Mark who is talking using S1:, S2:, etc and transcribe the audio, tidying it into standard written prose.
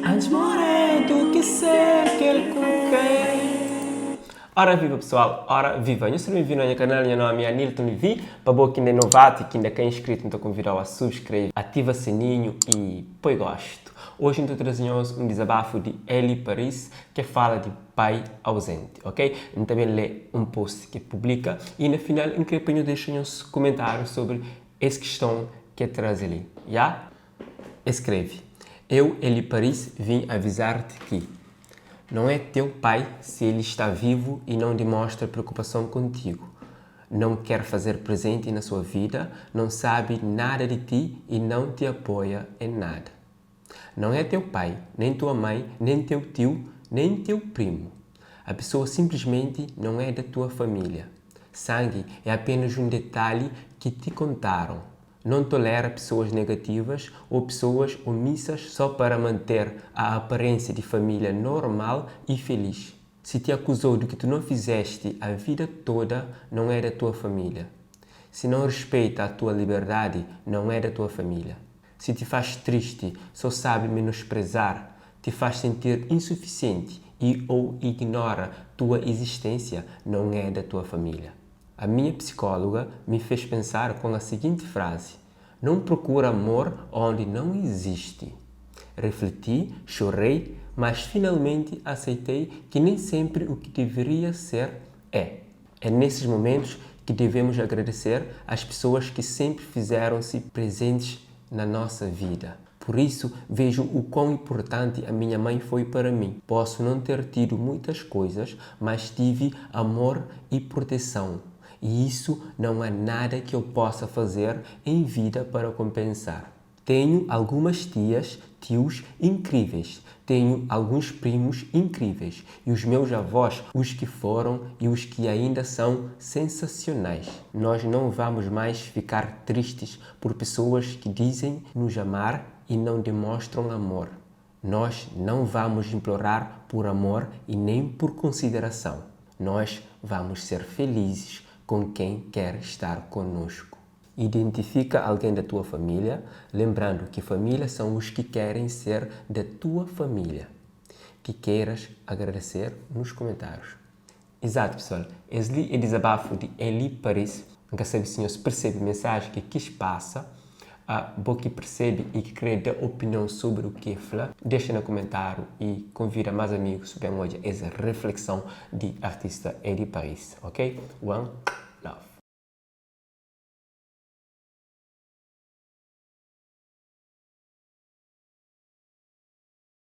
S1: Antes morrer do que ser kel ku kre. Ora viva pessoal, ora viva! Nhos sta benvindu a nha kanal, nha nomi é Anilton Levy. Pa bo ki inda é novatu i ki inda ka inscrito, N ta konvidau a subscreve, ativa sininhu i poi gostu. Oji N ta traze nhos un dizabafu di Eli Paris ke fala di pai auzenti, ok? N ta ben lé un post ke publika i na final N kre pa nhos dexa nhos kumentariu sobri es kiston ke traze li, ya? Escreve, Eu, Eli Paris, vim avisar-te que não é teu pai se ele está vivo e não demonstra preocupação contigo, não quer fazer presente na sua vida, não sabe nada de ti e não te apoia em nada. Não é teu pai, nem tua mãe, nem teu tio, nem teu primo. A pessoa simplesmente não é da tua família. Sangue é apenas um detalhe que te contaram. Não tolera pessoas negativas ou pessoas omissas só para manter a aparência de família normal e feliz. Se te acusou do que tu não fizeste a vida toda, não é da tua família. Se não respeita a tua liberdade, não é da tua família. Se te faz triste, só sabe menosprezar, te faz sentir insuficiente e ou ignora tua existência, não é da tua família. A minha psicóloga me fez pensar com a seguinte frase: Não procura amor onde não existe. Refleti, chorei, mas finalmente aceitei que nem sempre o que deveria ser é. É nesses momentos que devemos agradecer às pessoas que sempre fizeram-se presentes na nossa vida. Por isso, vejo o quão importante a minha mãe foi para mim. Posso não ter tido muitas coisas, mas tive amor e proteção. E isso não há nada que eu possa fazer em vida para compensar. Tenho algumas tias, tios incríveis. Tenho alguns primos incríveis. E os meus avós, os que foram e os que ainda são sensacionais. Nós não vamos mais ficar tristes por pessoas que dizem nos amar e não demonstram amor. Nós não vamos implorar por amor e nem por consideração. Nós vamos ser felizes com quem quer estar conosco. Identifica alguém da tua família, lembrando que família são os que querem ser da tua família. Que queiras agradecer nos comentários. Exato pessoal, es li é dizabafu di Eli Paris, N ka sabe si nhos persebe mensaji ki kis pasa, bo ki persebe y ki kre da opinion sobri u ki e fla, dexa na kumentariu y konvida mas amigus ben odja es reflekson di artista Eli Paris, ok? One love.